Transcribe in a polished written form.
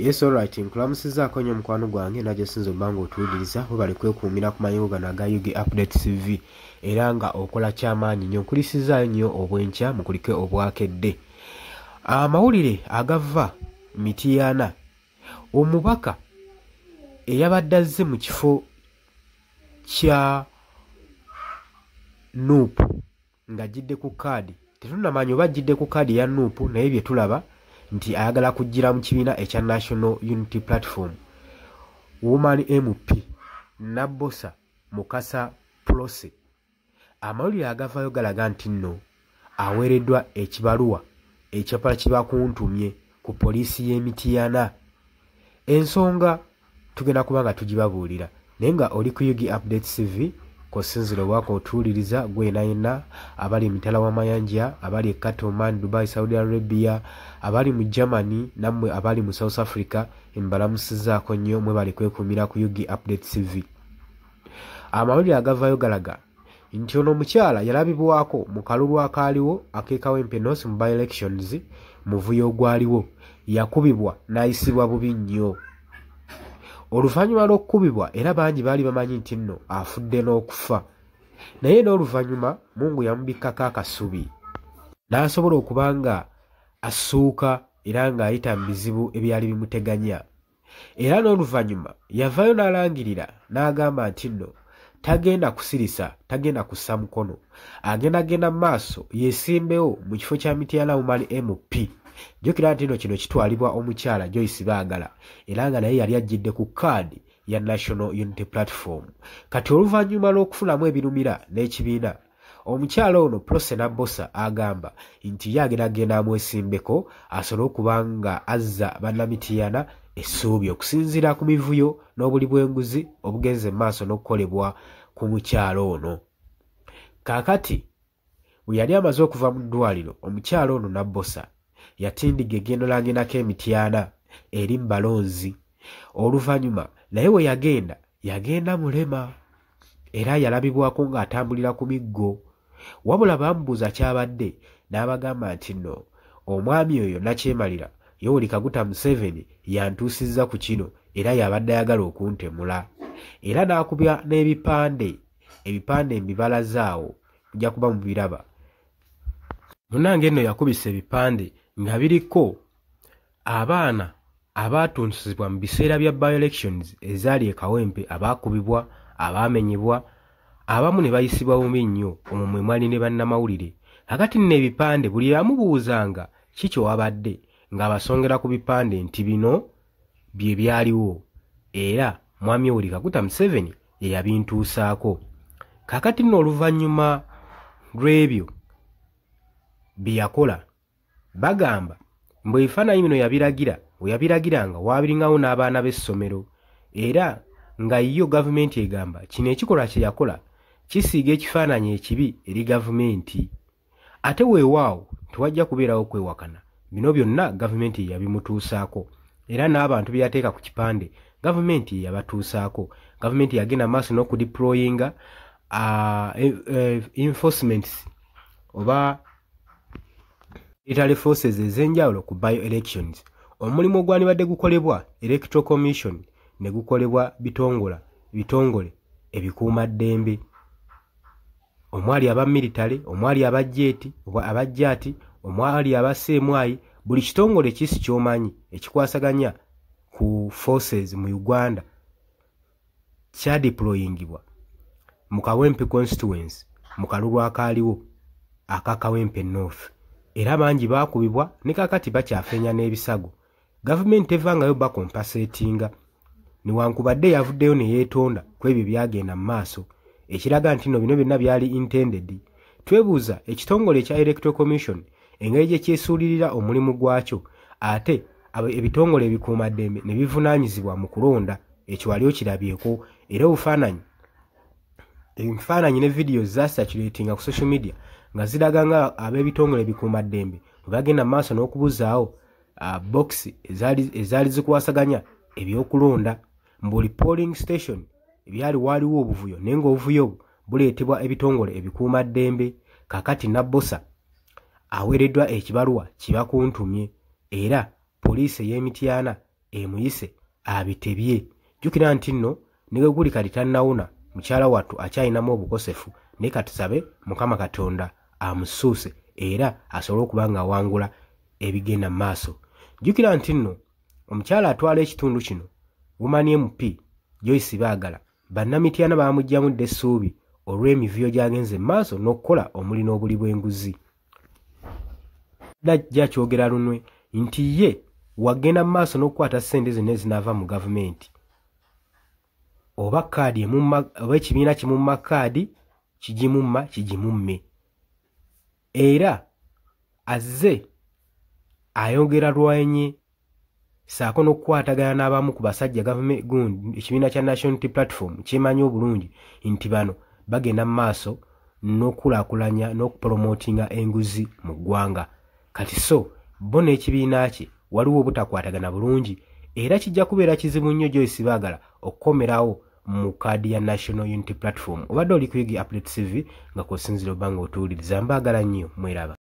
Yes, alright, nkulamusizaako nnyo mukwano gwange najja sinza obanga otuwuliriza. Webale kwekuumira ku mayengo gano aga UG Update TV era nga okola kyamaanyi nnyo. Nkulisizaayo nnyo obwenkya, mukulike obwakedde. Amawulire agava Mityana, omubaka eyabadde azze mu kifo kya NUP ng'ajjidde ku kaadi, tetunnamanya oba ajjidde ku kaadi ya NUP, naye bye tulaba nti ayagala kujjira mu kibiina ekya National Unity Platform, Woman MP Nabbosa Mukasa Prossy, amawulire agavaayo galaga nti nno aweereddwa ekibaluwa ekyapala kibakuntumye ku poliisi y'e Mityana. Ensonga tugenda kuba nga tugibabuulira, naye nga oli ku UG Update TV kosinzira obwaka otuwuliriza gwe yenna yenna abali emitala w'amayanja, abali e Qatar, Oman, Dubai, Saudi Arabia, abali mu Germany, nammwe abali mu South Africa, mbalamusizaako nnyo. Mwebale kwekuumira ku UG Update TV. Amawulire agavaayo galaga nti ono omukyala yalabibwako mu kalulu akaaliwo ak'e Kawempe North mu by elections. Muvuyo ogwaliwo, yakubibwa n'ayisibwa bubi nnyo. Oluvannyuma lw'okukubibwa, era bangi baali bamanyi nti nno afudde n'okufa, naye n'oluvannyuma Mungu yamubikkako akasubi n'asobola okuba nga assuuka era ng'ayita mu bizibu ebyali bimuteganya. Era n'oluvannyuma yavaayo n'alangirira n'agamba nti nno tagenda kusirisa, tagenda kussa mukono, agenda genda mu maaso yeesimbewo mu kifo kya Mityana Woman MP. Jjukira nti nno kino kitwalibwa omukyala Joyce Baagala, era nga naye yali ajjidde ku kaadi ya National Unity Platform. Kati oluvannyuma lw'okufunamu ebirumira n'ekibiina, omukyala ono Prossy Nabbosa agamba nti ye agenda genda amwesimbeko asobole okuba nga azza bannamityana essuubi okusinziira ku mivuyo n'obuli bw'enguzi obugenze mu maaso n'okukolebwa ku mukyala ono. Kaakati bwe yali amaze okuva mu ddwaliro, omukyala ono Nabbosa yatindiga egendo langenako emityana eri mu balonzi. Oluvannyuma naye we yagenda, yagenda mulema era yalabibwako ng'atambulira ku miggo. Wabula baamubuuza ky'abadde, n'abagamba nti nno omwami oyo nakyemalira Yoweri Kaguta Museveni yantuusizza ku kino era y'abadde ayagala okuntemula. Era n'akubya n'ebipande, ebipande mbibalaze awo, mujja kuba mubiraba. Munnange nno yakubisa ebipande nga biriko abaana abaatunsibwa mu biseera bya by elections ezaali e Kawempe, abaakubibwa, abaamenyebwa, abamu ne bayisibwa bubi nnyo, omwo mwe mwali ne bannamawulire. Kakati nno ebipande buli yamubuuzanga ki kye wabadde, ng'abasongera ku bipande nti bino bye byaliwo era mwami Yoweri Kaguta Museveni ye yabintuusaako. Kaakati nno oluvannyuma lw'ebyo bye yakola, bagamba mbu ebifaananyi bino yabiragira, we yabiragiranga waabiringawo n'abaana b'essomero, era nga yo gavumenti egamba kino ekikolwa kye yakola kisiiga ekifaananyi ekibi eri gavumenti. Ate weewaawo tewajja kubeerawo kwewakana, bino byonna gavumenti ye yabimutuusaako, era n'abantu bye yateeka ku kipande gavumenti ye yabatuusaako. Gavumenti yagenda maaso n'okudeployinga enforcements oba military forces ez'enjawulo ku by elections. Omulimu ogwandibadde gukolebwa Electoral Commission ne gukolebwa bitongole ebikuumaddembe, omwali aba military, omwali aba jeeti, aba JATT, omwali aba CMI, buli kitongole kisi ky'omanyi ekikwasaganya ku forces mu Uganda kyadeployingibwa mu Kawempe constituency mu kalulu akaaliwo aka Kawempe North. Era bangi baakubibwa ne kaakati bakyafeenya n'ebisago. Gavumenti tevangayo bacompensatinga, newankubadde yavuddeyo ne yeetonda ku ebyo byagenda mu maaso, ekiraga nti nno bino byonna byali intended. Twebuuza ekitongole ekya Electoral Commission engeri gye kyesuulirira omulimu gwakyo, ate ebitongole ebikuumaddembe ne bivunaanyizibwa mu kulonda. Ekyo wali okirabyeko? Era obufaananyi, ebifaananyi ne vidiyo zacirculatinga ku social media nga ziraga nga ab'ebitongole ebikuumaddembe bwe bagenda mu maaso n'okubuzaawo bokisi ezaali zikwasaganya ebyokulonda mu buli polling station. Ebyali waaliwo obuvuyo, naye ng'obuvuyo obwo buleetebwa ebitongole ebikuumaddembe. Kaakati Nabbosa aweereddwa ekibaluwa kibakuntumye, era poliisi ey'emityana emuyise abitebye. Jjukira nti nno ne gwe guli kati tannawona, mukyala wattu akyalinamu obukosefu, naye katusabe Mukama Katonda amusuuse era asobole okuba ng'awangula ebigenda mu maaso. Jjukira nti nno omukyala atwala ekitundu kino, Woman MP Joyce Baagala, bannamityana baamuggyamu dda essuubi olw'emivuyo gy'agenze mu maaso n'okukola omuli n'obuli bw'enguzi. Dajja kyogera lunwe nti ye wagenda mu maaso n'okukwata ssente zonna ezinaava mu gavumenti, oba kaadi emumma oba ekibiina kimumma kaadi kigimumma kigimumme. Era azze ayongera lwanye ssaako n'okukwatagana n'abamu ku basajja gavumenti gundi ekibiina kya National Unity Platform kyemanyi obulungi nti bano bagenda mu maaso n'okukulaakulanya n'okupolomootinga enguzi mu ggwanga. Kati so bo n'ekibiina kye waliwo obutakwatagana bulungi, era kijja kubeera kizibu nnyo Joyce Baagala okukomerawo mu kaadi ya National Unity Platform. Obadde oli ku Ug Update TV nga kw'osinziira obba ng'otuwuliriza. Mbaagala nnyo, mweraba.